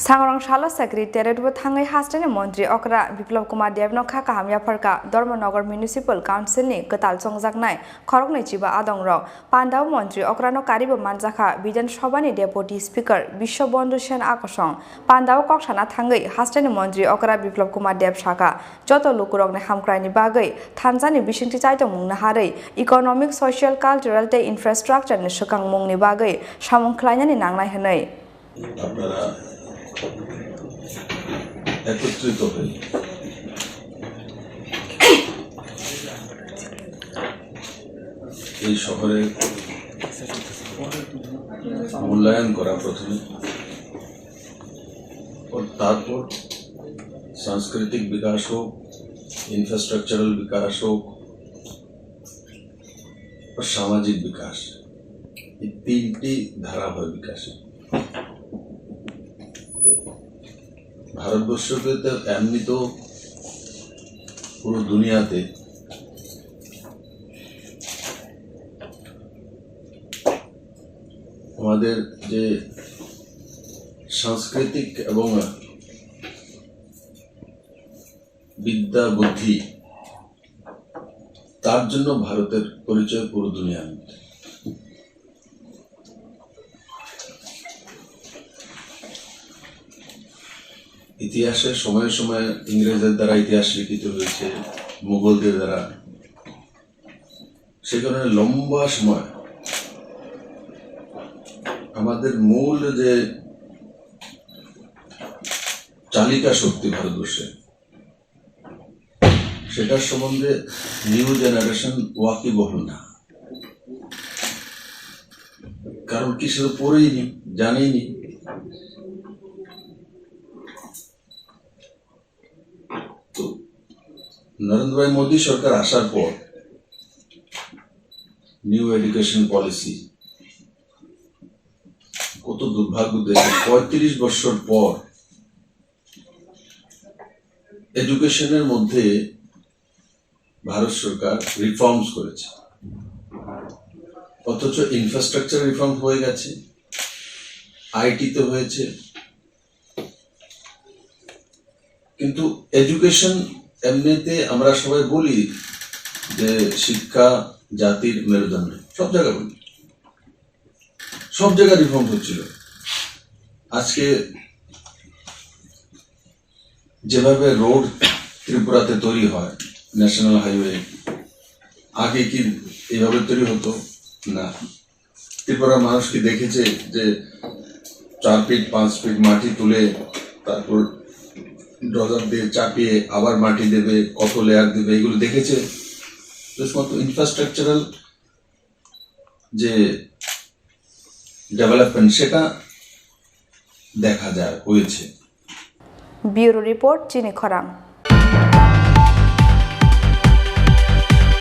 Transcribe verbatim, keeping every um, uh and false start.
Sangrong salo Secretariat-o thangwi hasteni montri okra Biplab Kumar Debno kha kaham yapharkha Dharmanagar Municipal Council-ni kwtal chongjaknai khoroknwi chiba adongrok. Pandao montri okrano karibo manjakha Bidhan Sabhani Deputy Speaker Biswa Bandhu Sen akosong. Pandao kok sana thangwi hasteni montri okra Biplab Kumar Deb sakha, joto lukurokni hamkraini bagwi thansa-ni bisingtwi chaitokmung naharwi economic, social, cultural tei infrastructure-ni swkangmungni bagwi samung khlainani nangnai hwnwi. আপনারা একত্রিত হয়ে এই শহরের মূল্যায়ন করা প্রথমে, ও তারপর সাংস্কৃতিক বিকাশ হোক, ইনফ্রাস্ট্রাকচারাল বিকাশ হোক, সামাজিক বিকাশ, এই তিনটি ধারা হয় বিকাশে। ভারতবর্ষকে তো এমনি তো পুরো দুনিয়াতে আমাদের যে সাংস্কৃতিক এবং বিদ্যা বুদ্ধি, তার জন্য ভারতের পরিচয় পুরো দুনিয়ার মধ্যে। ইতিহাসের সময়ে সময়ে ইংরেজদের দ্বারা ইতিহাস লিখিত হয়েছে, মুঘলদের দ্বারা। সে কারণে লম্বা সময় আমাদের মূল যে চালিকা শক্তি ভারতবর্ষে, সেটার সম্বন্ধে নিউ জেনারেশন ওয়াকিবহুল না। কারণ কি, সেটা পড়েইনি, জানেইনি। তো নরেন্দ্র ভাই মোদী সরকার আসার পর নিউ এডুকেশন পলিসি, কত দুর্ভাগ্য দেশে পঁয়ত্রিশ বছর পর এডুকেশনের মধ্যে ভারত সরকার রিফর্মস করেছে, অথচ ইনফ্রাস্ট্রাকচার রিফর্ম হয়ে গেছে, আইটি তে হয়েছে, কিন্তু এডুকেশন, এমনিতে আমরা সবাই বলি যে শিক্ষা জাতির মেরুদণ্ড, সব জায়গায় বলি, সব জায়গায় রিফর্ম হচ্ছিল। আজকে যেভাবে রোড ত্রিপুরাতে তৈরি হয়, ন্যাশনাল হাইওয়ে, আগে কি এইভাবে তৈরি হতো? না। ত্রিপুরার মানুষ কি দেখেছে যে চার ফিট, পাঁচ ফিট মাটি তুলে, তারপর ডজার দিয়ে চাপিয়ে আবার মাটি দেবে, কত লেয়ার দেবে, এগুলো দেখেছে? তো শুধুমাত্র ইনফ্রাস্ট্রাকচারাল যে ডেভেলপমেন্ট, সেটা দেখা যায়, হয়েছে। Bureau Report, Chini Khorang.